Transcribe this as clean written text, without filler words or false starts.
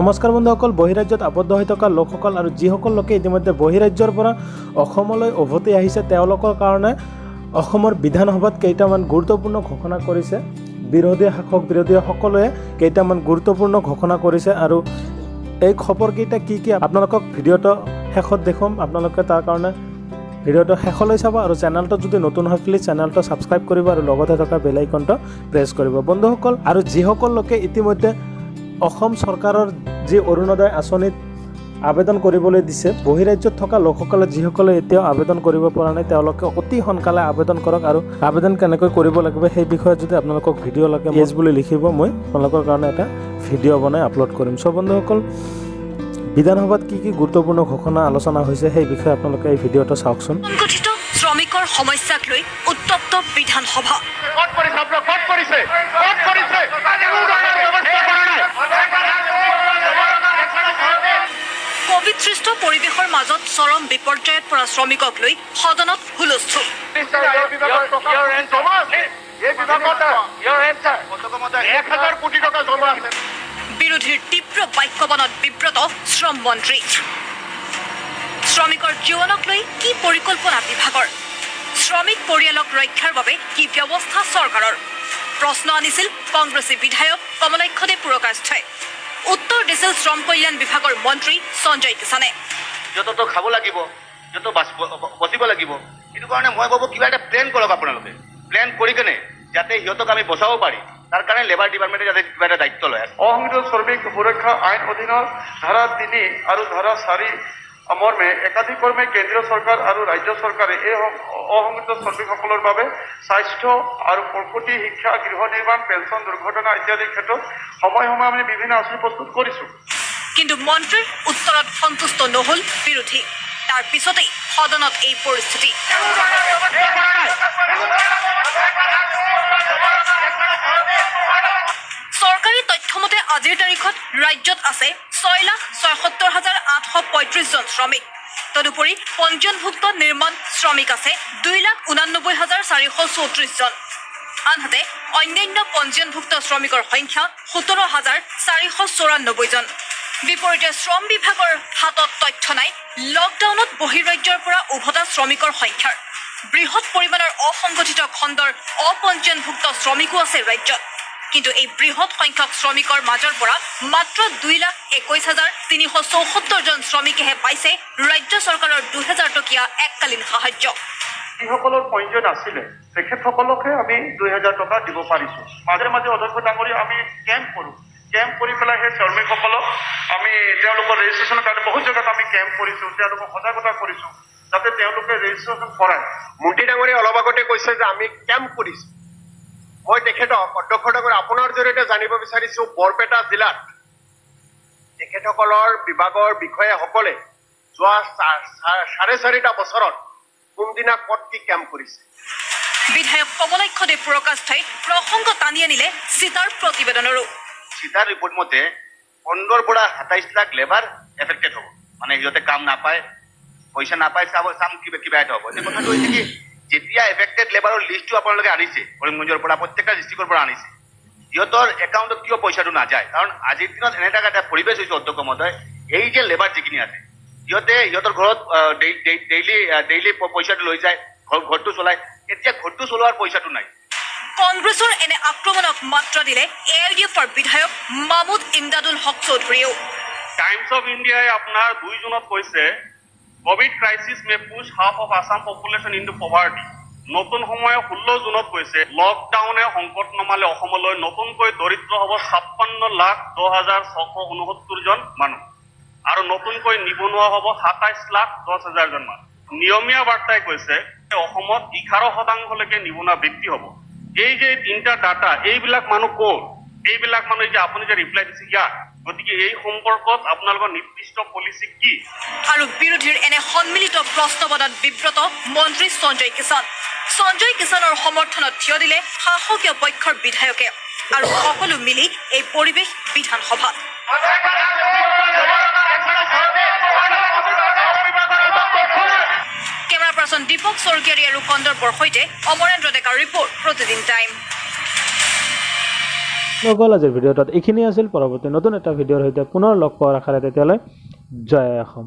নমস্কাৰ বন্ধুসকল, বহিৰাজ্যত আবদ্ধ হৈ থকা লোকসকল আৰু যিসকল লোকে ইতিমধ্যে বহিৰাজ্যৰ পৰা অসমলৈ উভতি আহিছে, তেওঁলোকৰ কাৰণে অসমৰ বিধানসভাত কেইটামান গুৰুত্বপূৰ্ণ ঘোষণা কৰিছে। বিৰোধী, শাসক বিৰোধী সকলোৱে কেইটামান গুৰুত্বপূৰ্ণ ঘোষণা কৰিছে আৰু এই খবৰকেইটা কি কি আপোনালোকক ভিডিঅ'টো শেষত দেখুৱাম। আপোনালোকে তাৰ কাৰণে ভিডিঅ'টো শেষলৈ চাব আৰু চেনেলটো যদি নতুন হয়, প্লিজ চেনেলটো ছাবস্ক্ৰাইব কৰিব আৰু লগতে থকা বেল আইকনটো প্ৰেছ কৰিব। বন্ধুসকল, আৰু যিসকল লোকে ইতিমধ্যে অসম চৰকাৰৰ যি অৰুণোদয় আঁচনিত আবেদন কৰিবলৈ দিছে, বহিৰাজ্যত থকা লোকসকলে, যিসকলে এতিয়াও আবেদন কৰিব পৰা নাই, তেওঁলোকে অতি সোনকালে আবেদন কৰক। আৰু আবেদন কেনেকৈ কৰিব লাগিব সেই বিষয়ে যদি আপোনালোকক ভিডিঅ' লাগে, য়েছ বুলি লিখিব, মই আপোনালোকৰ কাৰণে এটা ভিডিঅ' বনাই আপলোড কৰিম। চ' বন্ধুসকল, বিধানসভাত কি কি গুৰুত্বপূৰ্ণ ঘোষণা আলোচনা হৈছে সেই বিষয়ে আপোনালোকে এই ভিডিঅ'টো চাওকচোন। সংগঠিত শ্ৰমিকৰ সমস্যাক লৈ উত্তপ্ত বিধানসভা। ক'ত কৰিছে আপোনাক? ক'ত কৰিছে? ক'ত কৰিছে? কোনো ধৰণৰ ব্যৱস্থা কৰা নাই। কভিড সৃষ্ট পৰিৱেশৰ মাজত চৰম বিপৰ্যয়ত পৰা শ্ৰমিকক লৈ সদনত হুলস্থুল। জমা আছে। এই বিভাগত 1,000 কোটি টকা জমা আছে। বিৰোধীৰ তীব্ৰ বাক্যবাণত বিব্ৰত শ্ৰম মন্ত্ৰী। শ্ৰমিকৰ জীৱনক লৈ কি পৰিকল্পনা বিভাগৰ? শ্ৰমিক পৰিয়ালক ৰক্ষাৰ বাবে কি ব্যৱস্থা চৰকাৰৰ? প্ৰশ্ন আনিছিল কংগ্ৰেছী বিধায়ক কমলাক্ষ দেৱ পুৰকায়স্থই। উত্তৰ দিছিল শ্ৰম কল্যাণ বিভাগৰ মন্ত্ৰী সঞ্জয় কিষাণে। সিহঁততো খাব লাগিব, সিহঁতো বচিব লাগিব। সেইটো কাৰণে মই ভাবোঁ কিবা এটা প্লেন কৰক আপোনালোকে। প্লেন কৰি কেনে যাতে সিহঁতক আমি বচাব পাৰি, তাৰ কাৰণে লেবাৰ ডিপাৰ্টমেণ্টে যাতে কিবা এটা দায়িত্ব লয়। অসংগঠিত শ্ৰমিক সুৰক্ষা আইন অধীনৰ ধাৰা 3 আৰু ধাৰা 4 মৰ্মে একাধিক্ৰমে কেন্দ্ৰীয় চৰকাৰ আৰু ৰাজ্য চৰকাৰে এই অসংগঠিত শ্ৰমিকসকলৰ বাবে স্বাস্থ্য আৰু প্ৰসূতি, শিক্ষা, গৃহ নিৰ্মাণ, পেঞ্চন, দুৰ্ঘটনা ইত্যাদিৰ ক্ষেত্ৰত সময়ে সময়ে আমি বিভিন্ন আঁচনি প্ৰস্তুত কৰিছোঁ। কিন্তু মন্ত্ৰীৰ উত্তৰত সন্তুষ্ট নহল বিৰোধী। তাৰ পিছতেই সদনত এই পৰিস্থিতি। ব্যৱস্থা কৰা নাই। চৰকাৰী তথ্য মতে আজিৰ তাৰিখত ৰাজ্যত আছে 6,76,835 জন শ্ৰমিক। তদুপৰি পঞ্জীয়নভুক্ত নিৰ্মাণ শ্ৰমিক আছে 2,89,434 জন। আনহাতে অন্যান্য পঞ্জীয়নভুক্ত শ্ৰমিকৰ সংখ্যা 17,494 জন। বিপৰীতে শ্ৰম বিভাগৰ হাতত তথ্য নাই লকডাউনত বহিৰাজ্যৰ পৰা উভতা শ্ৰমিকৰ সংখ্যাৰ। বৃহৎ পৰিমাণৰ অসংগঠিত খণ্ডৰ অপঞ্জীয়নভুক্ত শ্ৰমিকো আছে ৰাজ্যত। কিন্তু এই বৃহৎ সংখ্যক শ্ৰমিকৰ মাজৰ পৰা মাত্ৰ 2,21,374 জন শ্ৰমিকেহে পাইছে ৰাজ্য চৰকাৰৰ 2000 টকীয়া এককালীন সাহায্য। যিসকলৰ পঞ্জীয়ন আছিলে, তেখেতসকলকহে আমি 2000 টকা দিব পাৰিছোঁ। মাজে মাজে অধ্যক্ষ ডাঙৰীয়া, আমি কেম্প কৰোঁ। কেম্প কৰি পেলাই সেই শ্ৰমিকসকলক আমি তেওঁলোকৰ ৰেজিষ্ট্ৰেশ্যনৰ কাৰণে বহুত জেগাত আমি কেম্প কৰিছোঁ, তেওঁলোকক সজাগতা কৰিছোঁ যাতে তেওঁলোকে ৰেজিষ্ট্ৰেশ্যন কৰায়। মন্ত্ৰী ডাঙৰীয়া অলপ আগতে কৈছে যে আমি কেম্প কৰিছো। মই তেখেতক, অধ্যক্ষ ডাঙৰীয়া, আপোনাৰ জৰিয়তে জানিব বিচাৰিছো, বৰপেটা জিলাত তেখেতসকলৰ বিভাগৰ বিষয়াসকলে যোৱা 4.5 বছৰত কোনদিনা ক'ত কি কেম্প কৰিছে? বিধায়ক কমলাক্ষ দেৱ পুৰকায়স্থই প্ৰসংগ টানি আনিলে চিটাৰ প্ৰতিবেদনৰো। চিটাৰ ৰিপৰ্ট মতে 15ৰ পৰা 27 লাখ লেবাৰ এফেক্টেড হ'ব, মানে সিহঁতে কাম নাপায়, পইচা নাপায়, চাব চাম কিবা কিবা এটা হ'ব। এতিয়া কথাটো হৈছে কি, যেতিয়া এফেক্টেড লেবাৰৰ লিষ্টটো আপোনালোকে আনিছে, কৰিমগঞ্জৰ পৰা, প্ৰত্যেকটা ডিষ্ট্ৰিক্টৰ পৰা আনিছে, সিহঁতৰ একাউণ্টত কিয় পইচাটো নাযায়? কাৰণ আজিৰ দিনত এনে এটা পৰিৱেশ হৈছে অধ্যক্ষ মহোদয়, এই যে লেবাৰ যিখিনি আছে, সিহঁতে সিহঁতৰ ঘৰত ডেইলি ডেইলি পইচাটো লৈ যায়, ঘৰটো চলায়। এতিয়া ঘৰটো চলোৱাৰ পইচাটো নাই। কংগ্ৰেছৰ এনে আক্ৰমণক মাত্ৰা দিলে এ I D এফৰ বিধায়ক মামুদ ইমদাদুল হক চৌধুৰীয়েও। টাইমছ অফ ইণ্ডিয়াই আপোনাৰ 2 জুনত কৈছে, "Covid crisis may push half of Assam population into poverty." নতুন সময়ে 16 জুনত কৈছে, লকডাউনে সংকট নমালে অসমলৈ, নতুনকৈ দৰিদ্ৰ হ'ব 56,10,669 জন মানুহ আৰু নতুনকৈ নিবনুৱা হ'ব 27,10,000 জন মানুহ। নিয়মীয়া বাৰ্তাই কৈছে, অসমত 11 শতাংশলৈকে নিবনুৱা বৃদ্ধি হ'ব। এই যে তিনিটা ডাটা, এইবিলাক মানুহ ক'ৰ? এইবিলাক মানুহ এই যে আপুনি যে ৰিপ্লাই দিছে ইয়াত, গতিকে এই সম্পৰ্কত আপোনালোকৰ নিৰ্দিষ্ট পলিচি কি? আৰু বিৰোধীৰ এনে সন্মিলিত প্ৰশ্নবাদত বিব্ৰত মন্ত্ৰী সঞ্জয় কিষাণ। সঞ্জয় কিষাণৰ সমৰ্থনত থিয় দিলে শাসকীয় পক্ষৰ বিধায়কে আৰু সকলো মিলি এই পৰিৱেশ বিধানসভাত। কেমেৰা পাৰ্চন দীপক স্বৰ্গীয়াৰী আৰু কন্দৰ্পৰ সৈতে অমৰেন্দ্ৰ ডেকাৰ ৰিপৰ্ট, প্ৰতিদিন টাইম। গ'ল আজিৰ ভিডিঅ'টোত এইখিনি আছিল। পৰৱৰ্তী নতুন এটা ভিডিঅ'ৰ সৈতে পুনৰ লগ পোৱাৰ আশাৰে তেতিয়াহ'লে জয় অসম।